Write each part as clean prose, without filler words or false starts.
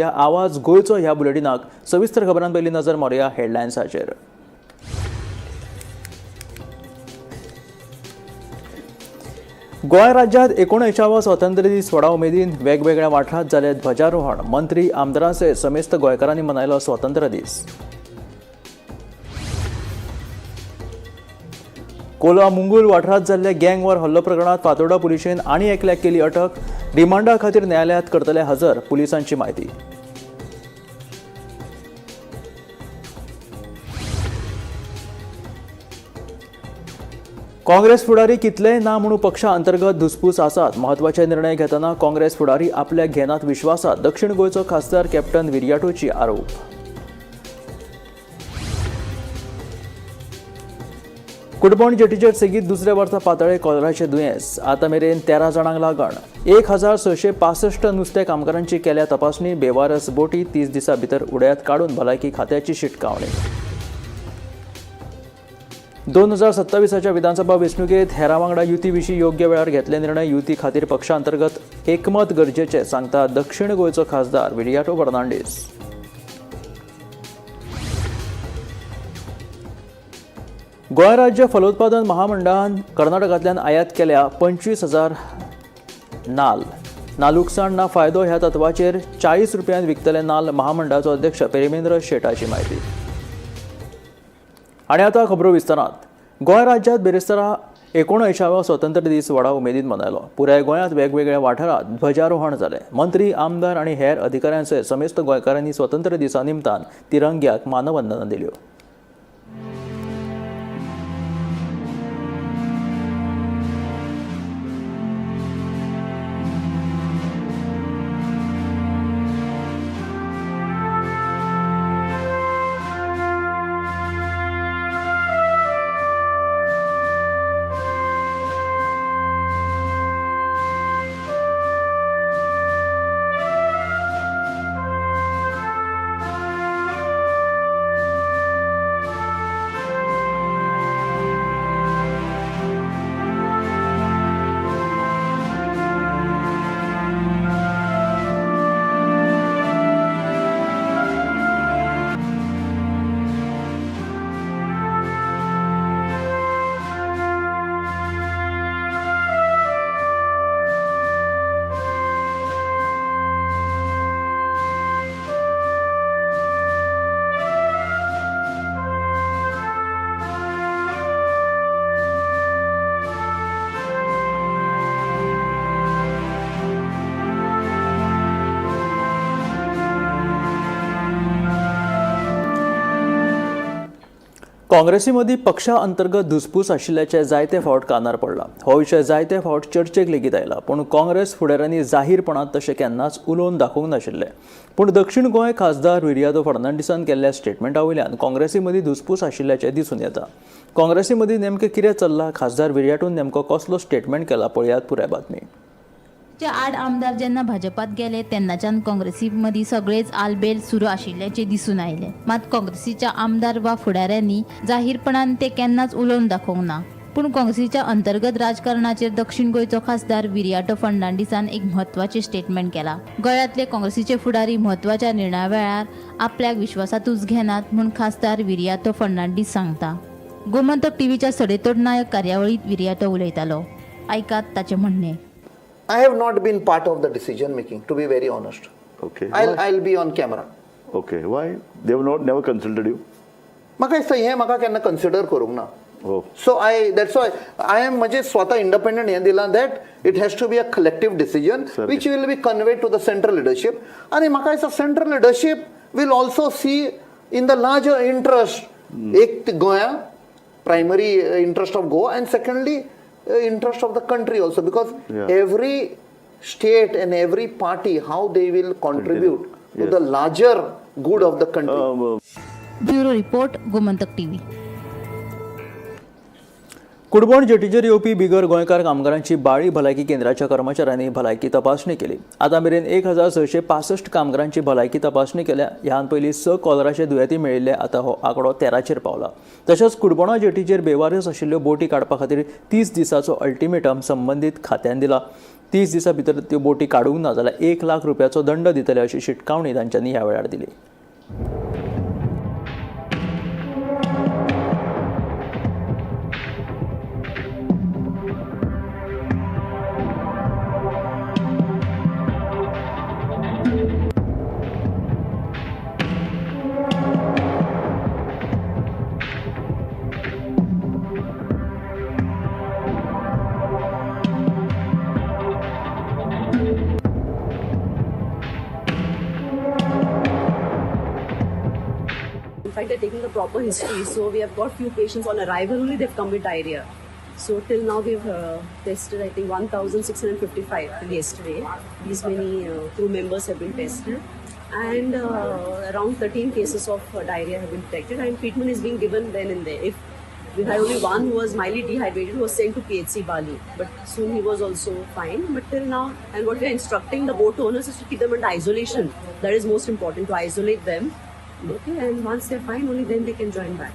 आवाज गोंयचो ह्या बुलेटिनाक. सविस्तर खबरां पयली नजर मारुया हेडलायन्साचेर. गोंय राज्यांत 89वो स्वातंत्र्य दीस व्हडा उमेदीन वेगवेगळ्या वाठारांत जाले ध्वजारोहण. मंत्री, आमदारां सयत समेस्त गोंयकारांनी मनयलो स्वातंत्र्य दीस. कोलवा मुंगूल वाठारांत जाल्ल्या गँगवॉर हल्लो प्रकरणांत फातोर्डा पुलिशेन आनी एकल्याक केली अटक. रिमांडा खातीर न्यायालयांत करतले हजर, पुलिसांची म्हायती. काँग्रेस फुडारी कितलेय ना म्हणून पक्षा अंतर्गत धुसफूस आसात. म्हत्वाचे निर्णय घेतना काँग्रेस फुडारी आपल्याक घेनात विश्वासात. दक्षिण गोंयचो खासदार कॅप्टन विरियाटोची आरोप. कुडबण जेटीचेर सेगीत दुसऱ्या वर्सा पातळे कॉलराचे दुयेंस. आतां मेरेन 13 जाणांक लागण. 1665 नुस्तें कामगारांची केल्या तपासणी. बेवारस बोटी 30 दिसां भितर उड्यात काडून भलायकी खात्याची शिटकावणी. 2027च्या विधानसभा वेंचणुकेत हेरां वांगडा युती विशीं योग्य वेळार घेतले निर्णय. युती खातीर पक्षांतर्गत एकमत गरजेचें, सांगता दक्षिण गोंयचो खासदार विरियाटो फर्नांडीस. गोंय राज्य फलोत्पादन महामंडळान कर्नाटकांतल्यान आयात केल्या 25,000 नाल. ना लुकसाण ना फायदो ह्या तत्वाचेर 40 रुपयान विकतले नाल. महामंडळाचो अध्यक्ष प्रेमेंद्र शेटाची म्हायती. आनी आतां खबरो विस्तारात. गोंय राज्यांत बिरेस्तारा 89वो स्वातंत्र्य दीस व्हडा उमेदीन मनयलो. पुराय गोंयांत वेगवेगळ्या वाठारांत ध्वजारोहण जालें. मंत्री, आमदार आनी हेर अधिकाऱ्यां सयत समेस्त गोंयकारांनी स्वातंत्र्य दिसा निमतान तिरंग्याक मानवंदना दिल्यो. काँग्रेसीमदीं पक्षा अंतर्गत धुसफूस आशिल्ल्याचे जायते फावट कानार पडला. हो विशय जायते फावट चर्चेक लेगीत आयला. पूण काँग्रेस फुडाऱ्यांनी जाहीरपणान तशें केन्नाच उलोवन दाखोवंक नाशिल्लें. पूण दक्षिण गोंय खासदार विरियातो फर्नांडीसान केल्ल्या स्टेटमेंटा वयल्यान काँग्रेसीमदीं धुसफूस आशिल्ल्याचें दिसून येता. काँग्रेसीमदीं नेमकें कितें चल्लां, खासदार विरियाटोन नेमको कसलो स्टेटमेंट केला, पळयात पुराय बातमी. 8 आमदार जेन्ना भाजपात गेले तेन्नाच्यान काँग्रेसी मदीं सगळेच आलबेल सुरू आशिल्ल्याचें दिसून आयलें. मात काँग्रेसीच्या आमदार वा फुडाऱ्यांनी जाहीरपणान ते केन्नाच उलोवन दाखोवंक ना. पूण काँग्रेसीच्या अंतर्गत राजकारणाचेर दक्षिण गोंयचो खासदार विरियाटो फर्नांडीसान एक म्हत्वाचें स्टेटमेंट केला. गोंयांतले काँग्रेसीचे फुडारी म्हत्वाच्या निर्णया वेळार आपल्याक विश्वासांतूच घेनात म्हूण खासदार विरियाटो फर्नांडीस सांगता. गोमंतक टीव्हीच्या सडेतोड नायक कार्यावळींत विरियाटो उलयतालो. आयकात ताचें म्हणणें. I have not been part of the decision making, to be very honest. Okay. I'll be on camera. Okay. Why? They have not never consulted you? म्हाका दिसता हें म्हाका केन्ना कन्सिडर करूंक ना. Oh. So I that's why I am म्हणजे स्वता independent हें दिलां that it has to be a collective decision which will be conveyed to the central leadership. आनी म्हाका दिसता central leadership will also see in the larger interest, एक गोंया primary interest of Goa and secondly interest of the country also, because every state and every party, how they will contribute to the larger good of the country. Bureau report, Gomantak TV. कुडबण जेटीचेर येवपी बिगर गोंयकार कामगारांची बाळी भलायकी केंद्राच्या कर्मचाऱ्यांनी भलायकी तपासणी केली. आतां मेरेन 1665 कामगारांची भलायकी तपासणी केल्या. ह्यान पयलीं 6 कॉलराचे दुयेंती मेळिल्ले. आतां हो आंकडो 13चेर पावला. तशेंच कुडबणा जेटीचेर बेवारस आशिल्ल्यो बोटी काडपा खातीर 30 दिसाचो अल्टिमेटम संबंदीत खात्यान दिला. 30 दिसां भितर त्यो बोटी काडूंक ना जाल्यार 1 लाख रुपयाचो दंड दितले अशी शिटकावणी तांच्यांनी ह्या वेळार दिली. In fact, they're taking the proper history. So we have got few patients on arrival only, they've come with diarrhea. So till now we've tested, I think, 1,655 till yesterday. These many crew members have been tested. And around 13 cases of diarrhea have been detected, and treatment is being given then and there. If we had only one who was mildly dehydrated, who was sent to PHC Bali, but soon he was also fine. But till now, and what we are instructing the boat owners is to keep them under isolation. That is most important, to isolate them. Okay, and once they're fine, only then they can join back.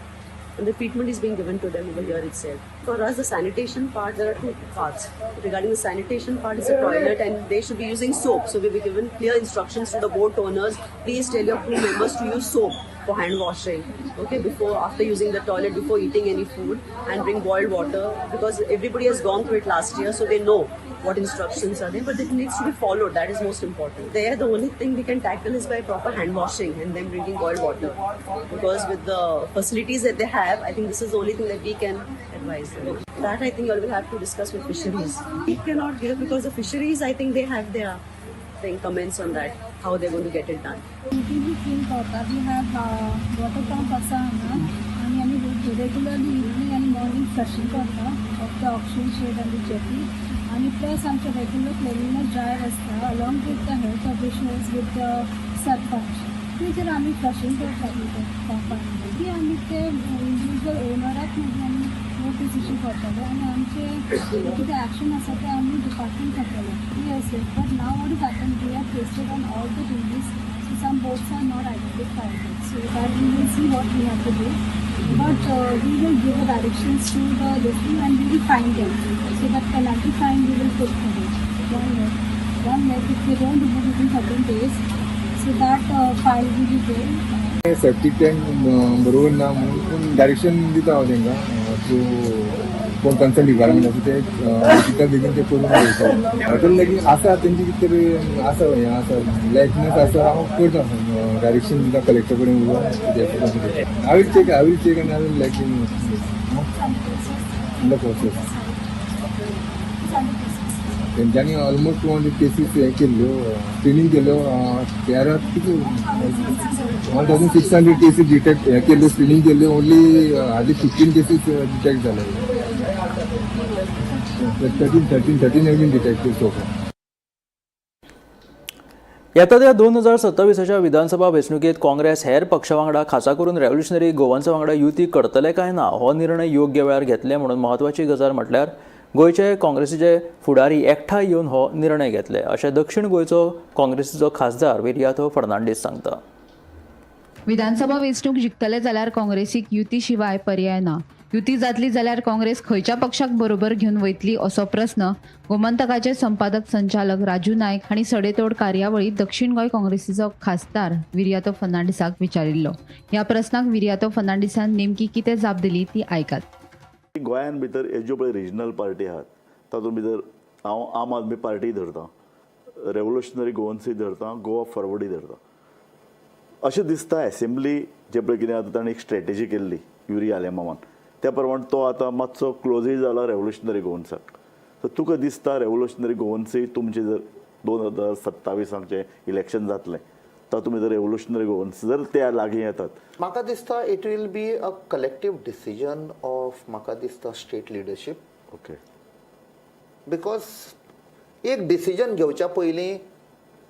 And the treatment is being given to them over here itself. For us, the sanitation part, there are two parts. Regarding the sanitation part, it's a toilet and they should be using soap. So we've given clear instructions to the boat owners, please tell your crew members to use soap for hand washing, okay, before, after using the toilet, before eating any food, and bring boiled water, because everybody has gone through it last year, so they know what instructions are there, but it needs to be followed. That is most important. There, the only thing we can tackle is by proper hand washing and then drinking boiled water, because with the facilities that they have, I think this is the only thing that we can advise them. That I think you all will have to discuss with fisheries. We cannot give, because the fisheries, I think they have their thing, comments on that, how they're going to get it done. Routinely clean करता. We have water pump आसा हांगा आनी आमी regularly evening आनी morning flushing करता of the oxygen shade आनी jetty. आनी plus आमचे रेगुलर क्लिनिंगनेस ड्रायव्ह आसता along with the health officials, with the sarpanch. तेजेर आमी फ्लशिंग करता पंपान. ती आमी ते इंडिविज्युअल ओनराक मागीर आमी नोटीस इश्यू करतले आनी आमचे कितें एक्शन आसा तें आमी डिपार्टमेंट करतले. Yes, yes, but now what is happen, we have pasted on all the dinghies. So some boats are not identified, so that we will see what we have to do. But we will give the directions to the listing and we will find them. So that penalty fine we will put for it. 1 lakh. 1 lakh if they don't remove within 13 days. So that fine will be there. Septic tank बरोबर ना म्हणून पूण direction दिता हांव तांकां through कोण concern department आसा ते दिता, बेगीन ते करून दवरता. तर लागीं आसा तेंची कितें तरी आसा, हें आसा, लॅकनेस आसा, हांव करता डायरेक्शन दिता कलेक्टर कडेन उलोवन कितें आसा तें. I will check आनी I will let you know in the process. तेंच्यांनी ऑलमोस्ट 200 केसीस हें केल्ल्यो, स्क्रिनींग केल्यो. 13 कितें 1600 केसीस डिटेक्ट हें केल्ल्यो, स्क्रिनींग केल्ल्यो. ओन्ली हार्डली 15 केसीस डिटेक्ट जाले. 13 have been detected so far. येता त्या 2027च्या विधानसभा वेंचणुकेंत काँग्रेस हेर पक्षा वांगडा, खासा करून रेव्होल्युशनरी गोवन्सा वांगडा युती करतले काय ना हो निर्णय योग्य वेळार घेतले म्हणून म्हत्वाची गजाल म्हटल्यार गोंयचे काँग्रेसीचे फुडारी एकठांय येवन हो निर्णय घेतले अशें दक्षिण गोंयचो काँग्रेसीचो खासदार विरियातो फर्नांडीस सांगता. विधानसभा वेंचणूक जिखतले जाल्यार काँग्रेसीक युती शिवाय पर्याय ना. युती जातली जाल्यार काँग्रेस खंयच्या पक्षाक बरोबर घेवन वयतली असो प्रस्न गोमंतकाचे संपादक संचालक राजू नायक हांणी सडेतोड कार्यावळीत दक्षिण गोंय काँग्रेसीचो खासदार विरियातो फर्नांडीसाक विचारिल्लो. ह्या प्रस्नाक विरियातो फर्नांडीसान नेमकी कितें जाप दिली ती आयकात. गोंयान भितर ह्यो ज्यो पळय रिजनल पार्टी आहात तातूंत भितर हांव आम आदमी पार्टी धरता, रेवोल्युशनरी गोवन्सूय धरता, गोवा फॉरवर्डूय धरता. अशें दिसता एसेंब्ली जे पळय कितें आतां ताणें एक स्ट्रेटेजी केल्ली युरी आलेमावान, त्या प्रमाण तो आतां मातसो क्लोजूय जाला रेवोल्युशनरी गोवन्साक. सो तुका दिसता रेवोल्युशनरी गोवन्सूय तुमचें जर 2027 जें इलेक्शन जातलें तातूंत भितर रेवोल्युशनरी गोवन्स जर ते लागीं येतात? म्हाका दिसता it will be a collective decision of, म्हाका दिसता, state leadership. Because एक डिसिजन घेवच्या पयलीं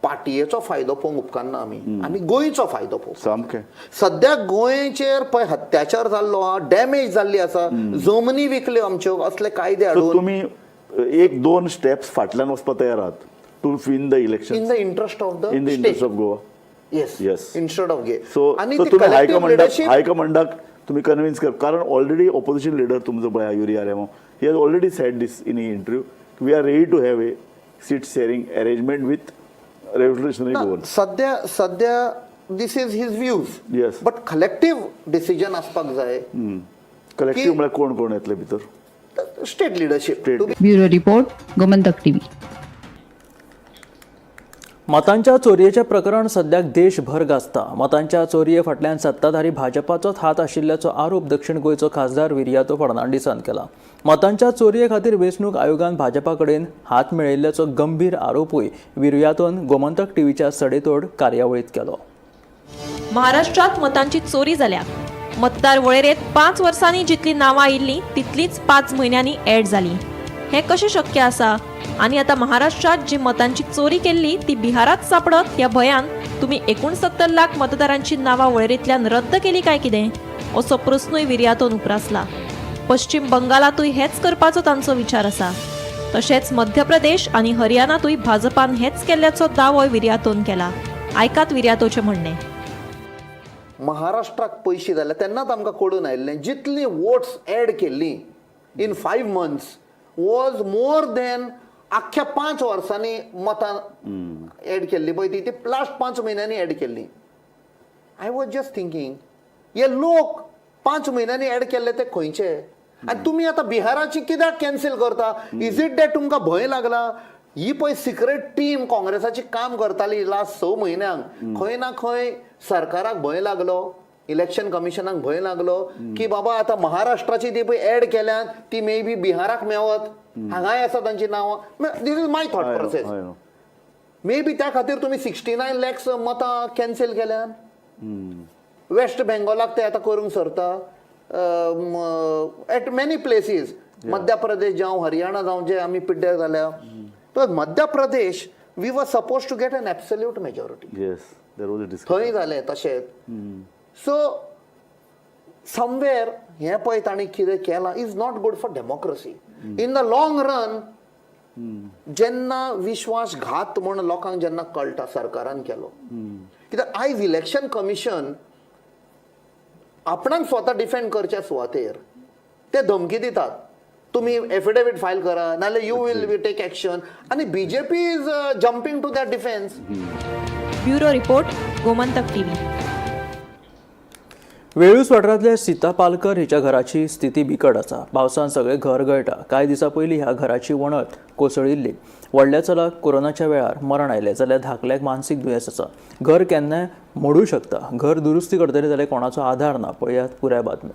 पार्टयेचो फायदो पळोवंक उपकारना, आमी आमी गोंयचो फायदो पळोवंक. सामकें. सद्या गोंयचेर पळय अत्याचार जाल्लो आहा, डॅमेज जाल्ली आसा, जमनी विकल्यो आमच्यो असले कायदे सो हाडून. तुमी एक दोन स्टेप्स फाटल्यान वचपाक तयार आहात to win the election in the interest of the in the interest of Goa. Yes. Yes. Instead of gay so आनी सो ती तुमी collective हायकमांडाक leadership- हायकमांडाक तुमी कन्विन्स कर, कारण ऑलरेडी ऑपोजिशन लिडर तुमचो पळय Yuri Alemao, he has already said this in a interview, we are ready to have a seat sharing arrangement with Revolutionary ना, Goan. सध्या सध्या this is his views. Yes. But collective decision आसपाक जाय. Collective म्हळ्यार कोण कोण येतले भितर? State leadership. State. Bureau report, Gomantak TV. मतांच्या चोरयेचें प्रकरण सद्याक देशभर गाजता. मतांच्या चोरये फाटल्यान सत्ताधारी भाजपाचोच हात आशिल्ल्याचो आरोप दक्षिण गोंयचो खासदार विरियातो फर्नांडीसान केला. मतांच्या चोरये खातीर वेंचणूक आयोगान भाजपा कडेन हात मेळयल्ल्याचो गंभीर आरोपूय विरियातोन गोमंतक टीव्हीच्या सडेतोड कार्यावळीत केलो. महाराष्ट्रात मतांची चोरी जाल्या. मतदार वळेरेंत 5 वर्सांनी जितली नांवां आयिल्लीं तितलींच 5 म्हयन्यांनी ऍड जालीं. हें कशें शक्य आसा? आनी आतां महाराष्ट्रात जी मतांची चोरी केल्ली ती बिहारात सापडत ह्या भंयान तुमी 69 लाख मतदारांची नांवां वळेरेंतल्यान रद्द केली काय कितें, असो प्रस्नूय विर्यातोन उप्रासला. पश्चिम बंगालातूय हेच करपाचो तांचो विचार आसा. तशेंच मध्य प्रदेश आनी हरियाणातूय भाजपान हेच केल्ल्याचो दावोय विर्यातोन केला. आयकात विर्यातोचें म्हणणें. महाराष्ट्राक पयशे जाल्या तेन्नाच आमकां कळून आयिल्लें, जितली वोट्स एड केल्ली in 5 months was more than आख्ख्या 5 वर्सांनी मतां एड केल्ली पळय ती लास्ट 5 म्हयन्यांनी एड केल्ली. I was just thinking, हे लोक 5 म्हयन्यांनी एड केल्ले ते खंयचे आनी तुमी आतां बिहाराची कित्याक कॅन्सील करता? Is it that तुमकां भंय लागला? ही पळय सिक्रेट टीम काँग्रेसाची काम करताली लास्ट 6 म्हयन्यांक, खंय ना खंय सरकाराक भंय लागलो, इलेक्शन कमिशनाक भंय लागलो की बाबा आतां महाराष्ट्राची ती पळय एड केल्यात ती मे बी बिहाराक मेवत, हांगाय आसा तांची नांवां. This is my thought process. हय. मे बी त्या खातीर तुमी 69 लॅक्स मतां कॅन्सील केल्यान. वेस्ट बेंगॉलाक ते आतां करूंक सरता, eight many places, Madhya Pradesh जावं, हरियाणा जावं, जे आमी पिड्ड्यार जाल्या. तर Madhya Pradesh we were suppose to get an absolute majority. Yes, there was a discussion. थंय जालें तशेंच. सो समवेर हें पळय तांणी कितें केलां is not good for democracy in the long run. जेन्ना विश्वासघात म्हण लोकांक जेन्ना कळटा सरकारान केलो, कित्याक आयज इलेक्शन कमिशन आपणाक स्वता डिफेंड करच्या सुवातेर ते धमकी दितात, तुमी एफिडेवीट फायल करा नाल्यार you will be take action, आनी BJP is jumping to that defence. Bureau report, Gomantak TV. Velus वाठारांतल्या सीता पालकर हिच्या घराची स्थिती बिकट आसा. पावसान सगळें घर गळटा. कांय दिसां पयलीं ह्या घराची वणत कोसळिल्ली. व्हडल्या चल्याक कोरोनाच्या वेळार मरण आयलें, जाल्यार धाकल्याक मानसीक दुयेंस आसा. घर केन्नाय मोडूं शकता. घर दुरुस्ती करतले जाल्यार कोणाचो आधार ना. पळयात पुराय बातमी.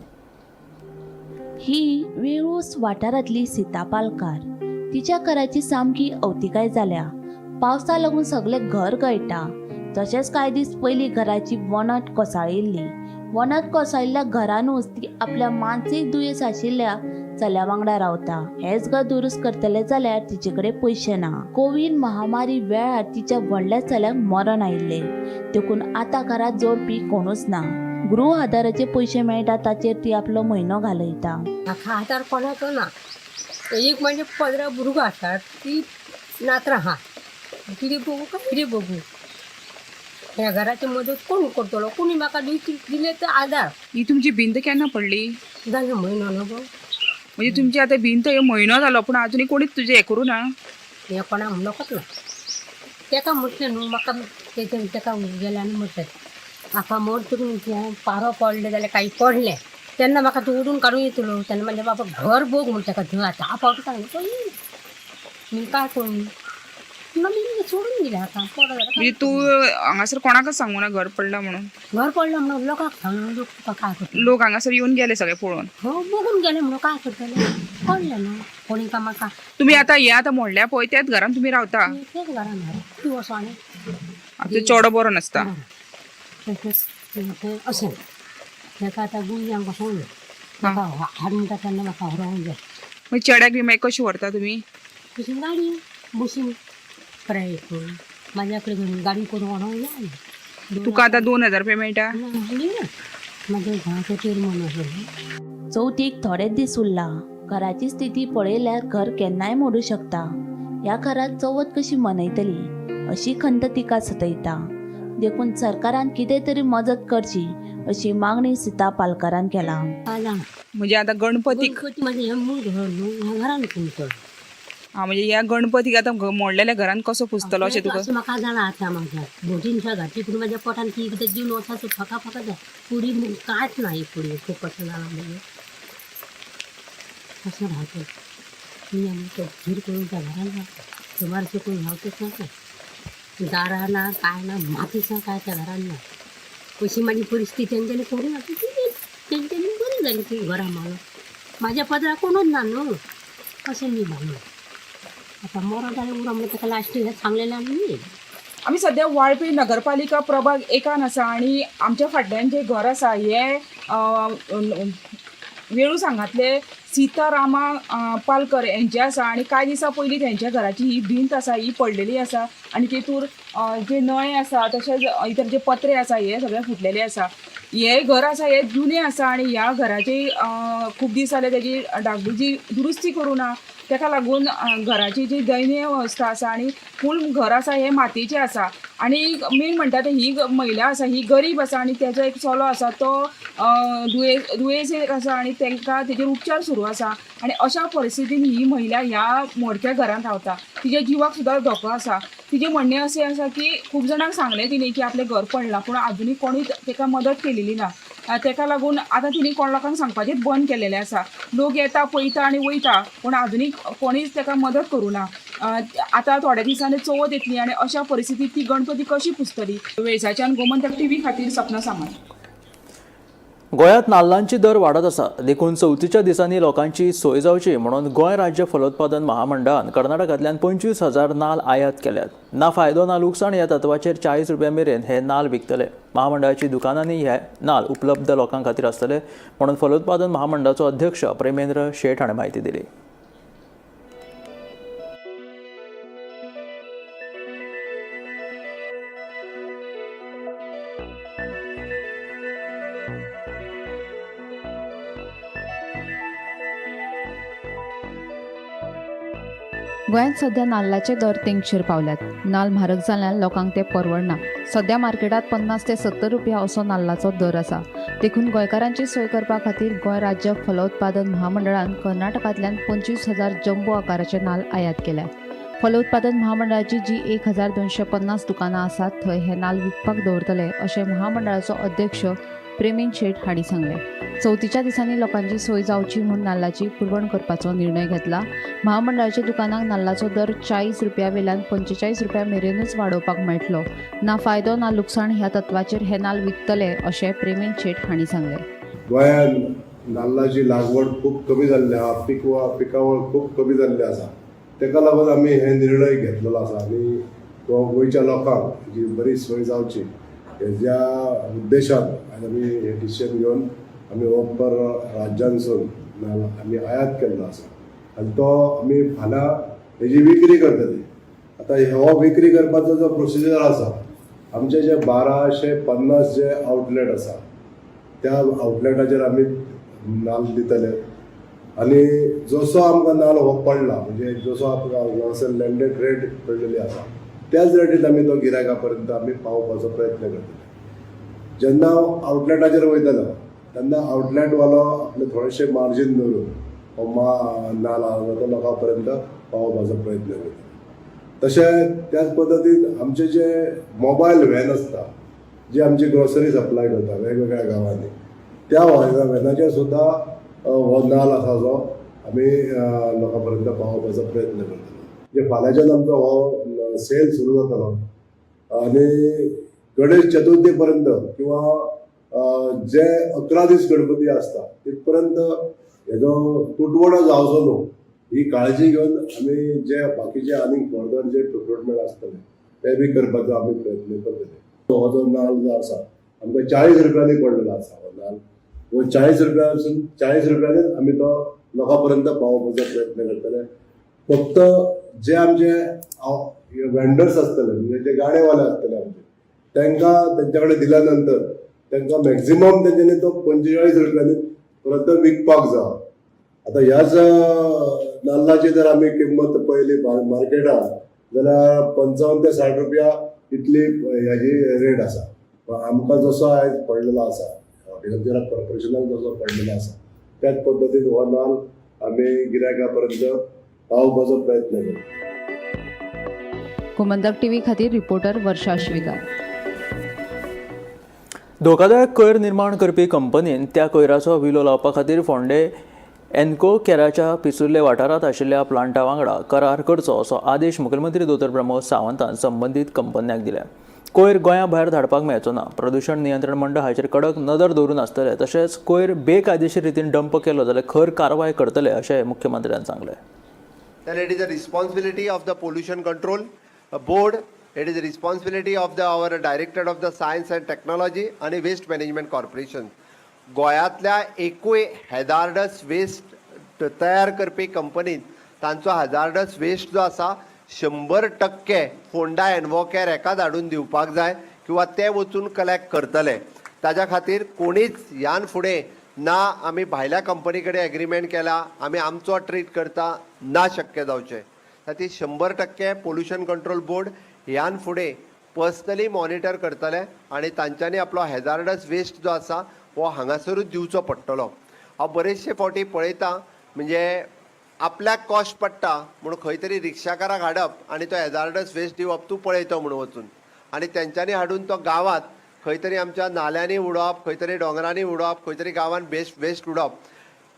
ही वेळूस वाठारांतली सीता पालकार. तिच्या घराची सामकी अवतिकाय जाल्या. पावसा लागून सगळें घर गळटा. तशेंच कांय दीस पयलीं घराची वणत कोसळिल्ली. वणत कोसळिल्ल्या घरानूच ती आपल्या मानसीक दुयेंस आशिल्ल्या चल्या वांगडा रावता. हेंच घर दुरुस्त करतले जाल्यार तिचे कडेन पयशे ना. कोवीड महामारी वेळार तिच्या व्हडल्या चल्याक मरण आयिल्लें, देखून आतां घरांत जोडपी कोणूच ना. गृह आधाराचे पयशे मेळटा ताचेर ती आपलो म्हयनो घालयता. म्हाका आधार कोणाचो ना. एक म्हणजे 15 भुरगीं आसात, ती नातरां आहा. कितें बघू काय कितें बघू? ह्या घराची मदत कोण करतलो? कोणी म्हाका दिले तर आधार. ही तुमची भिंत केन्ना पडली? जालें म्हयनो न्हू गो. म्हणजे तुमची आता भिंत ह्यो म्हयनो जालो, पूण अजूनही कोणीच तुजें हें करूं ना? हें कोणाक म्हणूंकच ना. तेका म्हटलें न्हू म्हाका तेजें तेका गेलें आनी म्हटलें म्हाका मोड करून पारो पडलें जाल्यार काही पडलें तेन्ना म्हाका तूं उडून काडून येतलो. तेन्ना म्हणलें, बाबा घर बोग म्हण तेका 10 फावटी सांगलें. तो येयना. मी काय करूं? म्हणून मी सोडून दिलें आतां पडो जाल्यार. म्हणजे तूं हांगासर कोणाकच सांगू ना घर पडला म्हणून? घर पडलं म्हणून लोकांक सांगून लोक तुका काय करतले? लोक हांगासर येवन गेले सगळे पळोवन? हो, बघून गेले म्हणून काय करतले? पडलें न्हू कोणी का म्हाका. तुमी आतां हे आतां मोडल्या पळय त्याच घरान तुमी रावता? तेच घरान तूं वचो आनी आतां चेडो बरो नासता. तें अशें ताका आतां गुळयांक कसो म्हाका हाड म्हणटा तेन्ना म्हाका व्हरोंक जाय. मागीर चेड्याक बी मागीर कशें व्हरता तुमी? बशीन, गाडी बशीन प्रायवेट करून. माझ्या कडेन गाडी करून व्हरोंक जाय. तुका आतां 2000 रुपया मेळटा. ना, म्हाज्या घराचो चेरमन आसलो. चवथीक थोडेच दीस उरला. घराची स्थिती पळयल्यार घर केन्नाय मोडूं शकता. ह्या घरांत चवथ कशी मनयतली अशी खंत तिका सतयता. देखून सरकारान कितें तरी मजत करची अशी मागणी सीता पालकारान केला. काय जाणा. म्हणजे आतां गणपतीक गणपती माझे हे मूळ घर न्हू, ह्या घरान तुमचो. हा, म्हणजे ह्या गणपतीक आतां मोडलेल्या घरान कसो पुजतलो अशें तुका? अशें म्हाका जाणा. आतां म्हाज्या भोटीन घातली पूण म्हाज्या पोटान ती कितें जीवन वचाचो फका फका जाय पुडी कांयच ना. ही पुडी खूब कशें जाणा मागीर कशें रावता मी. आमी तो धीर करून त्या घरान रावता. सुमारशें कोण रावतच ना काय, दारां ना, काय ना, मातीच ना, काय त्या घरान ना. अशी माझी परिस्थिती तेंच्यांनी करून आतां ती तेंच्यांनी बरी जाली ती घरां मारून. माझ्या पदरा कोणूच ना न्हू अशें मी मानू. आतां मरो जाल्यार उरो म्हणून ताका लास्ट हें सांगलेलें आमी. आमी सद्या वाळपय नगरपालिका प्रभाग 1 आसा आनी आमच्या फाटल्यान जें घर आसा हें वेळूस हांगांतले सीतारामा पालकर हेंचें आसा आनी कांय दिसां पयलीं तेंच्या घराची ही भिंत आसा ही पडलेली आसा आनी तेतूर जे नळे आसा तशेंच इतर जे पत्रे आसा हे सगळे फुटलेले आसा. हे घर आसा हे जुनें आसा आनी ह्या घराची खूब दीस जाले तेजी डागडुजी दुरुस्ती करूं ना. तेका लागून घराची जी दयनीय अवस्था आसा आनी फूल घर आसा हें मातयेचें आसा आनी मेन म्हणटा ते ही महिला आसा ही गरीब आसा आनी तेजो एक चलो आसा तो दुयेंस आसा आनी तांकां तेजेर उपचार सुरू आसा आनी अशा परिस्थितीन ही महिला ह्या मोडक्या घरांत रावता. तिच्या जिवाक सुद्दां धोको आसा. तिजें म्हणणें अशें आसा की खूब जाणांक सांगलें तिणें की आपलें घर पडलां पूण आजुनूय कोणूय ताका मदत केलेली ना. ताका लागून आतां तिणें कोण लोकांक सांगपाचेंच बंद केलेलें आसा. लोक येता पळयता आनी वयता पूण आजुनूय कोणीच ताका मदत करूं ना. आतां थोड्या दिसांनी चवथ येतली आनी अशा परिस्थितीत ती गणपती कशी पुजतली. वेळसाच्यान गोमंतक टीव्ही खातीर सपना सामंत. गोंयांत नाल्लांची दर वाडत आसा देखून चवथीच्या दिसांनी लोकांची सोय जावची म्हणून गोंय राज्य फलोत्पादन महामंडळान कर्नाटकांतल्यान 25,000 नाल आयात केल्यात. ना फायदो ना लुकसाण ह्या तत्वाचेर 40 रुपया मेरेन हे नाल विकतले. महामंडळाची दुकानांनी हे नाल उपलब्ध लोकां खातीर आसतले म्हणून फलोत्पादन महामंडळाचो अध्यक्ष प्रेमेंद्र शेट हाणें म्हायती दिली. गोंयांत सध्या नाल्लाचे दर तेंगशेर पावल्यात. नाल म्हारग जाल्ल्यान लोकांक ते परवडना. सध्या मार्केटांत 50 ते 70 रुपया असो नाल्लाचो दर आसा. देखून गोंयकारांची सोय करपा खातीर गोंय राज्य फलोत्पादन महामंडळान कर्नाटकांतल्यान 25,000 जम्बो आकाराचे नाल आयात केल्या. फलोत्पादन महामंडळाची जी 1250 दुकानां आसात थंय हे नाल विकपाक दवरतले अशें महामंडळाचो अध्यक्ष प्रेमेंद्र शेट हांणी सांगलें. चवथीच्या दिसांनी लोकांची सोय जावची म्हूण नाल्लाची पुरवण करपाचो निर्णय घेतला. महामंडळाच्या दुकानांक नाल्लाचो दर 40 रुपया वेल्यान 45 रुपया मेरेनूच वाडोवपाक मेळटलो. ना फायदो ना लुकसाण ह्या तत्वाचेर हे नाल विकतले अशें प्रेमेंद्र शेट हांणी सांगलें. गोंयांत नाल्लाची लागवड खूब कमी जाल्ली आसा, पिकावळ खूब कमी जाल्ली आसा. ताका लागून आमी हे निर्णय घेतलेलो आसा आनी गोंयच्या लोकांक जी बरी सोय जावची हेज्या उद्देशान आयज आमी हे डिसिजन घेवन आमी हो पर राज्यांसून नाल्ल आमी आयात केल्लो आसा आनी तो आमी फाल्यां हेजी विक्री करतले. आतां हो विक्री करपाचो जो प्रोसिजर आसा, आमचे जे 1250 जे आउटलेट आसा त्या आउटलेटाचेर आमी नाल्ल दितले आनी जसो आमकां नाल्ल हो पडला, म्हणजे जसो आमकां हांगासर लँडेड रेट पडलेली आसा त्याच रेटीन आमी तो गिरायका पर्यंत आमी पावोवपाचो प्रयत्न करतले. जेन्ना आउटलेटाचेर वयतलो तेन्ना आउटलेटवालो आपले थोडेशे मार्जीन दवरून हो नाल्ल आसा तो लोकां पर्यंत पावोवपाचो प्रयत्न करतले. तशें त्याच पद्दतीन आमचे जे मोबायल व्हॅन आसता जी आमची ग्रोसरी सप्लाय करता वेगवेगळ्या गांवांनी, त्या व्हॅनाचेर सुद्दां हो नाल्ल आसा जो आमी लोकां पर्यंत पावोवपाचो प्रयत्न करतले. जे फाल्यांच्यान आमचो हो सेल सुरू जातलो आनी गणेश चतुर्थी पर्यंत किंवा जे 11 दीस गणपती आसता तितपर्यंत हेजो तुटवडो जावचो न्हू ही काळजी घेवन आमी जे बाकीचे आनीक फर्दर जे प्रोक्युरमेंट आसतले ते बी करपाचो आमी प्रयत्न करतले. हो जो नाल्ल जो आसा आमकां 40 रुपयांनी पडलेलो आसा. हो नाल्ल हो 40 रुपयासून 40 रुपयांनीच आमी तो लोकां पर्यंत पावोवपाचो प्रयत्न करतले. फक्त जे आमचे वेंडर्स आसतले, म्हणजे जे गाडेवाले आसतले आमचे, तांकां तेंच्या कडेन दिल्या नंतर तांकां मॅक्झिमम तेंच्यांनी तो 45 रुपयांनी परत विकपाक जाय. आतां ह्याच नाल्लाची जर आमी किंमत पळयली मार्केटात जाल्यार 55 ते 60 रुपया इतली ह्याजी रेट आसा. पण आमकां जसो आयज पडलेलो आसा, हॉर्टिकल्चर कॉर्पोरेशनाक जसो पडलेलो आसा, त्याच पद्दतीन हो नाल्ल आमी गिरायका पर्यंत पावोवपाचो प्रयत्न करता. गोमंतक टीव्ही खातीर रिपोर्टर वर्षा शिवीगार. धोकादायक कोयर निर्माण करपी कंपनीन त्या कोयराचो विलो लावपा खातीर फोंडे एनको केराच्या पिसुर्ले वाठारांत आशिल्ल्या प्लांटा वांगडा करार करचो असो आदेश मुखेलमंत्री दोतोर प्रमोद सावंतान संबंदीत कंपन्यांक दिल्या. कोयर गोंया भायर धाडपाक मेळचो ना. प्रदूशण नियंत्रण मंडळ हाचेर कडक नदर दवरून आसतले, तशेंच कोयर बेकायदेशीर रितीन डंप केलो जाल्यार खर कारवाय करतले अशें मुख्यमंत्र्यान सांगलें. Then it is a responsibility of the Pollution Control Board, it is a responsibility of the our Director of the Science and Technology आणि वेस्ट मॅनेजमेंट कॉर्पोरेशन. गोंयांतल्या एकूय हॅजार्डस वेस्ट तयार करपी कंपनीन तांचो हॅजार्डस वेस्ट जो आसा 100% फोंडा एनवोकेर हेका धाडून दिवपाक जाय किंवा ते वचून कलेक्ट करतले. ताज्या खातीर कोणीच ह्यान फुडें ना आमी भायल्या कंपनी कडेन एग्रीमेंट केला, आमी आमचो ट्रीट करता, ना शक्य जावचें. खातीर 100% पोल्युशन कंट्रोल बोर्ड ह्यान फुडें पर्सनली मॉनिटर करतले आनी तांच्यांनी आपलो हॅजार्डस वेस्ट जो आसा हो हांगासरूच दिवचो पडटलो. हांव बरेचशे फावटी पळयतां, म्हणजे आपल्याक कॉस्ट पडटा म्हूण खंय तरी रिक्षाकाराक हाडप आनी तो हॅजार्डस वेस्ट दिवप, तूं पळयतो म्हूण वचून, आनी तेंच्यांनी हाडून तो गांवांत खंय तरी आमच्या नाल्यांनी उडोवप, खंय तरी दोंगरांनी उडोवप, खंय तरी गांवांत बेस्ट वेस्ट उडोवप,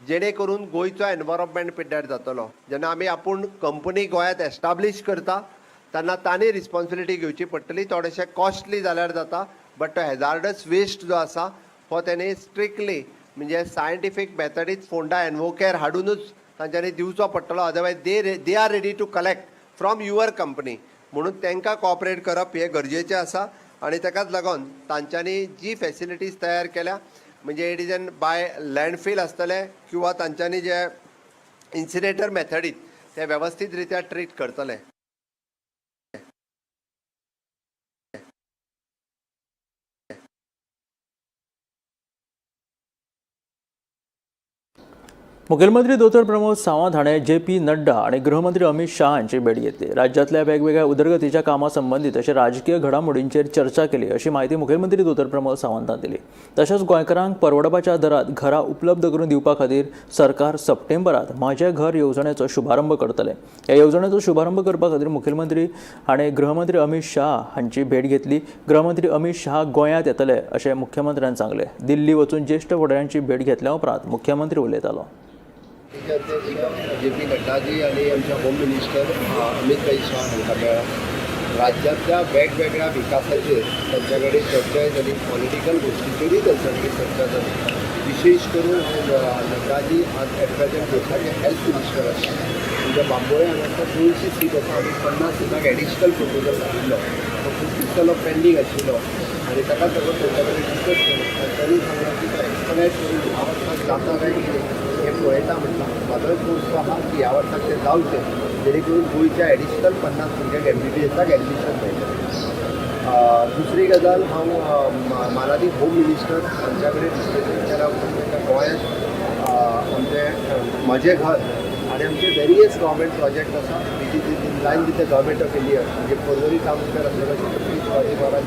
जेणे करून गोंयचो एनवायरमेंट पिड्ड्यार जातलो. जेन्ना आमी आपूण कंपनी गोंयांत एस्टाब्लीश करता तेन्ना तांणी रिस्पॉन्सिबिलिटी घेवची पडटली. थोडेशें कॉस्टली जाल्यार जाता, बट तो हॅजार्डस वेस्ट जो आसा हो तेणी स्ट्रिक्टली म्हणजे सायंटिफीक मेथडीत फोंडा एनवोकेर हाडुनूच तांच्यांनी दिवचो पडटलो. Otherwise they are ready to collect from your company. म्हणून तांकां कॉपरेट करप हें गरजेचें आसा आनी ताकाच लागून तांच्यांनी जी फेसिलिटीज तयार केल्या, म्हणजे it is an by landfill आसतलें किंवा तांच्यांनी जे इन्सिनेटर मेथडीत ते वेवस्थीत रित्या ट्रीट करतले. मुखेलमंत्री दोतोर प्रमोद सावंत हाणें जे पी नड्डा आनी गृहमंत्री अमित शाह हांची भेट घेतली. राज्यांतल्या वेगवेगळ्या उदरगतीच्या कामां संबंदीत तशें राजकीय घडामोडींचेर चर्चा केली अशी म्हायती मुखेलमंत्री दोतोर प्रमोद सावंतान दिली. तशेंच गोंयकारांक परवडपाच्या दरात घरां उपलब्ध करून दिवपा खातीर सरकार सप्टेंबरात म्हजें घर येवजणेचो शुभारंभ करतले. ह्या येवजणेचो शुभारंभ करपा खातीर मुखेलमंत्री हाणें गृहमंत्री अमित शाह हांची भेट घेतली. गृहमंत्री अमित शाह गोंयांत येतले अशें मुख्यमंत्र्यान सांगलें. दिल्ली वचून ज्येश्ठ फुडाऱ्यांची भेट घेतल्या उपरांत मुख्यमंत्री उलयतालो. अध्यक्ष जे पी नड्डाजी आनी आमचे होम मिनिस्टर अमित भाई शाह हांकां मेळ्ळा. राज्यांतल्या वेगवेगळ्या विकासाचेर तांच्या कडेन चर्चाय जाली, पॉलिटिकल गोश्टीचेरूय तांच्या कडेन चर्चा जाली. विशेश करून नड्डाजी आज एट प्रेझेंट देशाचे हेल्थ मिनिस्टर आसा. म्हणजे बांबोळे हांगासर 200 सीट आसा आनी 50 सिटांक एडिशनल प्रपोजल घालिल्लो, तो खूब दीस जालो पेंडींग आशिल्लो आनी ताकाच लागून तांच्या कडेन डिस्कस केलें. तांच्यांनी सांगलां की तो एक्सपेडायट करून ह्या वर्साक जाता काय कितें हें पळयता म्हटलां. म्हाजोय फोर्स तो आहा की ह्या वर्साक तें जावचें, जेणे करून गोंयच्या एडिशनल 50 भुरग्यांक एमबीबीएसाक एडमिशन मेळटलें. दुसरी गजाल, हांव मानादीक होम मिनिस्टर हांच्या कडेन डिस्कशन केल्या उपरांत तांकां गोंयांत आमचें म्हजें घर आनी आमचे वेरियस गव्हर्मेंट प्रोजेक्ट आसा which is in line with the Government of India, म्हणजे पर्वरी टावन स्क्वेअर आसलेलो, छत्रपती शिवाजी महाराज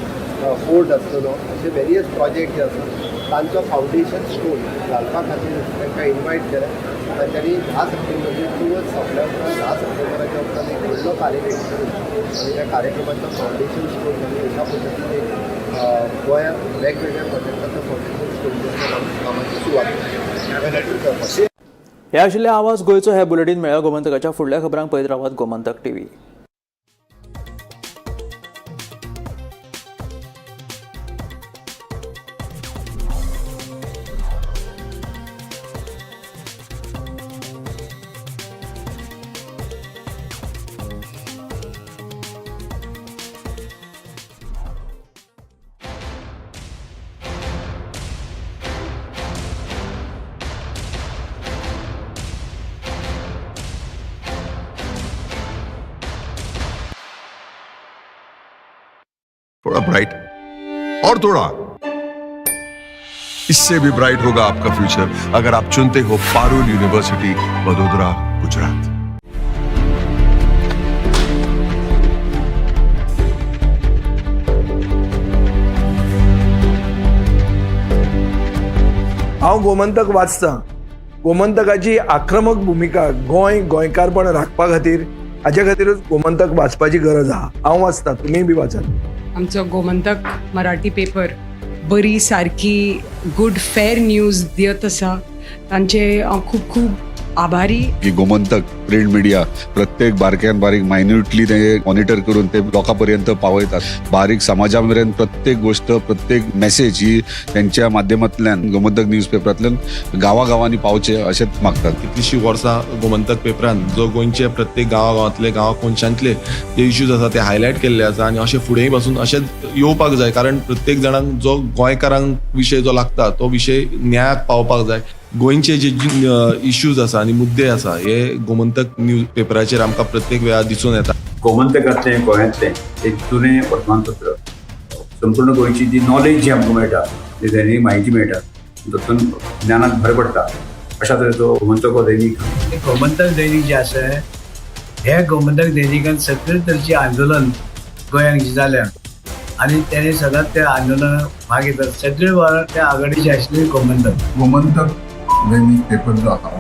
फोर्ट आसलेलो, असे वेरियस प्रोजेक्ट जे आसा तांचो फावंडेशन स्टोन घालपा खातीर तांकां इनवायट केलें. तांच्यांनी 10 सप्टेंबर चवथ सोंपल्या उपरांत 10 सप्टेंबराच्या उपरांत एक व्हडलो कार्यक्रम करून आनी त्या कार्यक्रमाचो फावंडेशन स्टोन घालून अशा पद्दतीन एक गोंयांत वेगवेगळ्या प्रोजेक्टाचो फावंडेशन स्टोन कामाची सुरवात करपाक. हे आशिल्ले आवाज गोंयचो हे बुलेटीन. मेळ्ळा गोमंतकाच्या फुडल्या खबरांक पळयत रावात गोमंतक टीव्ही. थोड़ा ब्राइट, और थोड़ा इससे भी ब्राइट होगा आपका फ्यूचर अगर आप चुनते हो पारुल यूनिवर्सिटी, वडोदरा, गुजरात। हांव गोमंतक वाचतां. गोमंतकाची आक्रमक भुमिका गोंय गोंयकारपण राखपा खातीर, हाजे खातीरूच गोमंतक वाचपाची गरज आहा. हांव वाचतां, तुमीय बी वाचात. आमचो गोमंतक मराठी पेपर बरी सारकी गुड फेर न्यूज दियत आसा. तांचे हांव खूब खूब आभारी. की गोमंतक प्रिंट मिडिया प्रत्येक बारक्यान बारीक मायन्युटली ते मॉनिटर करून ते लोकां पर्यंत पावयतात. बारीक समाजा मेरेन प्रत्येक गोष्ट, प्रत्येक मेसेज ही त्यांच्या माध्यमांतल्यान, गोमंतक न्यूज पेपरांतल्यान गांवागांवांनी पावचे अशेंच मागतात. कितलीशीं वर्सां गोमंतक पेपरान जो गोंयचे प्रत्येक गांवागांवांतले, गांवा कोनशांतले जे इश्यूज आसा ते हायलायट केल्ले आसा आनी अशें फुडेंय पासून अशेंच येवपाक जाय, कारण प्रत्येक जाणांक जो गोंयकारांक विशय जो लागता तो विशय न्यायाक पावपाक जाय. गोंयचे जे इश्यूज आसा आनी मुद्दे आसा हे गोमंतक न्यूज पेपराचेर आमकां प्रत्येक वेळार दिसून येता. गोमंतकांतलें गोंयांतलें एक जुनें वर्तमानपत्र. संपूर्ण गोंयची जी नॉलेज जी आमकां मेळटा, जी दैनीक म्हायती मेळटा, तातूंत ज्ञानात भर पडटा. अशा तरेचो गोमंतक हो दैनीक. गोमंतक दैनीक जे आसा, हे गोमंतक दैनिकान सगळे तरेचे आंदोलन गोंयांत जे जाल्या आनी तेणे सदांच त्या आंदोलनात भाग घेतात. सगळे त्या आघाडीचे आशिल्ले गोमंतक. गोमंतक दैनिक पेपर जो आहा.